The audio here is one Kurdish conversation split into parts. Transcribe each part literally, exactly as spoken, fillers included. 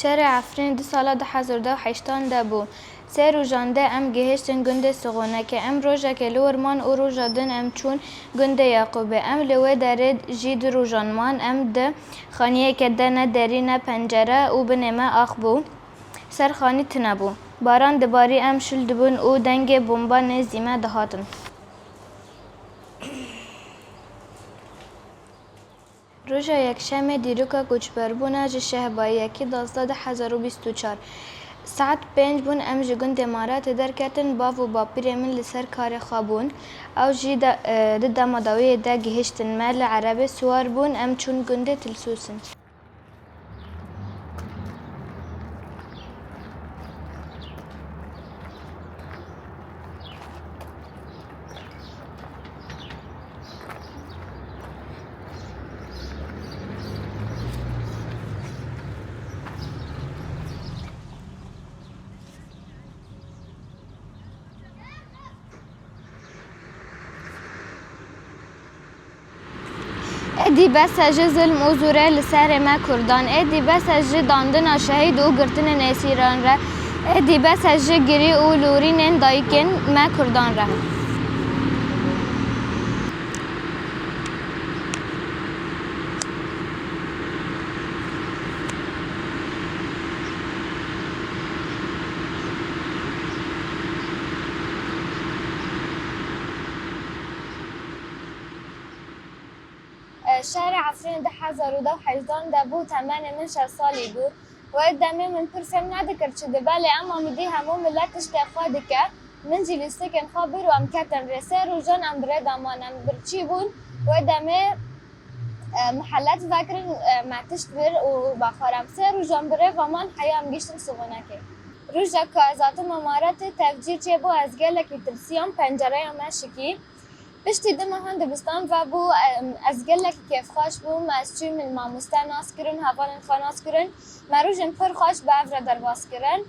Şerê Efrînê di sala du hezar û heştan de bû. Sê rojan de em gihiştin gundê Sixonekê. Em rojekê li wir man û roja din em çûn gundê Yaqûbê. Em li wê derê jî du rojan man. Em di xaniyeke de ne derî ne pencere û binê me ax bû. Ser xanî tune bû. Baran dibarî, em şil dibûn û dengê bomba nêzî me dihatin. Roja Yekşemê dîroka koçberbûna ji şehbayiyekî duwazdeh du hezar û bîst û çar. Saet pênc bûn, em ji gundê Maratê derketin, bav û bapîrê min li ser karê xwe bûn. Ew jî de, e, di dema dawiyê de gihiştin me, li erebê siwar bûn, em çûn gundê Tilsûsin. Êdî bes e ji zilm û zûrê li serê me Kurdan. Êdî bes e ji dandina şehîd û girtinên esîran re. Êdî bes e ji girî û lûrînên dayikên me Kurdan re. Şerê Efrînê du hezar û hejdan de bû, temenê min şeş salî bû. Wê demê min pir fêm nedikir çi dibe, lê ema min dî hemû milet tiştê xwe dike. Min jî lîstikên xwe bir û em ketin rê. Sê rojan em bi rê de man, em birçî bûn. Wê demê, e, mihelet vekirin, e, me tişt bir û baxwar em sê rojan bi rê ve man heya em gihiştin Sixonekê. Roja ku ez hatim Emaretê tevcîr çêbû, ez gelekî tirsiyam, pencereya me şikî. Piştî du mehan dibistan vebû, em, ez gelekî kêfxweş bûm, ez çûyî min mamoste nas kirin, hevalên xwe nas kirin. Me rojên pir xweş bi hev re derbas kirin.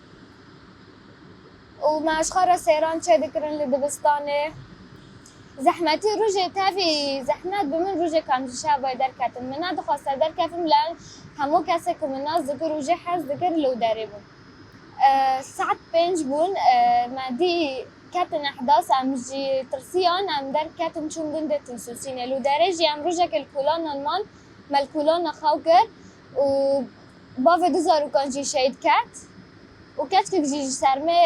Û me ji xwe re sêran çêdikirin li dibistanê. Zehmetî rojê tevî zehmet bi min rojê ku em ji şehbayê derketin. Min nedixwest ez derkevim, lê hemû kesê ku min nas dikir û jê hez dikir li derê bûn. E, saet pênc bûn, e, me dî ketin ehdas, em jî tirsiyan, em derketin çûn gundê Tilsûsînê. Li derê jî em rojekê li kolanan man, me li kolana xew kir û bavê du zarokan jî şehîd ket û keçkek jî ji ser me,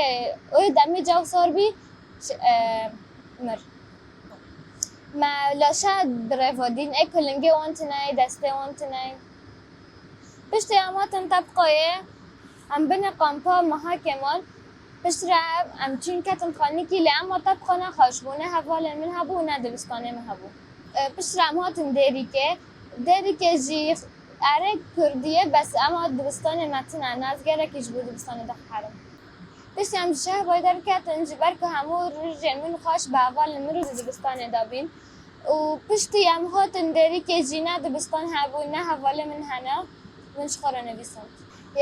wê demê cewsar bî, ş-, e, mir. Me laşa bi rê ve dîn, ê ku lingê wan tune ye, destê wan tune ye. Piştî em hatin Tebqayê, em binê kampa Meha Kemal. Piştre em çûn ketin xanikî, lê ema Tebqa ne xweş bû, ne hevalên min hebû, ne dibistanê min hebû. E, piştre em hatin Dêrîkê. Dêrîkê jî erê kurdî ye, bes ema dibistanê me tune ne, ez gelekî ji bo dibistanê dixeherim. Piştî em ji şehbayê derketin, ji ber ku hemû rojên min xweş bi hevalên min re di dibistanê de bîn. Û piştî em hatin Dêrîkê jî ne dibistan hebû, ne hevalê min hene, min ji xwe re nivîsand.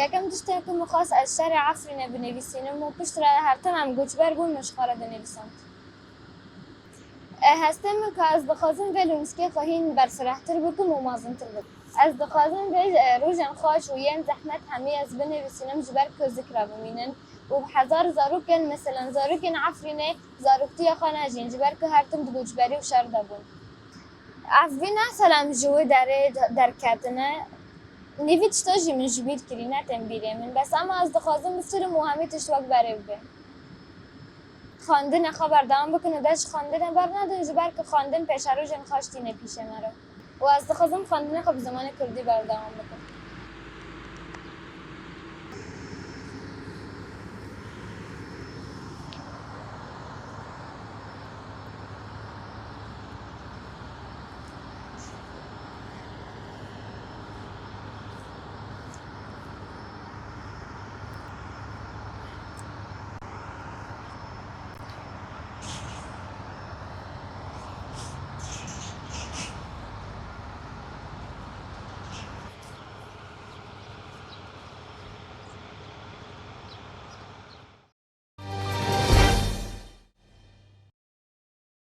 Yekem tiştê ku min xwest ez şerê Efrînê binivîsînim û piştre her tim em koçber bûn, min ji xwe re dinivîsand. E, hestê min ku ez dixwazim vê lûnskê xwe hîn berfirehtir bikim û mezintir bikim. Ez dixwazim vê, e, rojên xweş û yên zehmet hemî ez binivîsînim, ji ber ku zikra bimînin û bi hezar zarokên, meselen, zarokên Efrînê zaroktiya xwe nejîn, ji ber ku her tim di koçberî û şer de bûn. Ev bîne, sala em ji wê derê derketine, nîvî tişta jî min ji bîr kirî, netên bîrê min. Bes ema ez dixwazim bisirim û hemî tişt wek berê bibe. Xwendinê xwe berdewam bikin û dest ji xwendinê bernedin, ji ber ku xwendin pêşerojên xweş tîne pîşê me re. Û ez dixwazim xwendinê xwe bi zimanê kurdî berdewam bikim.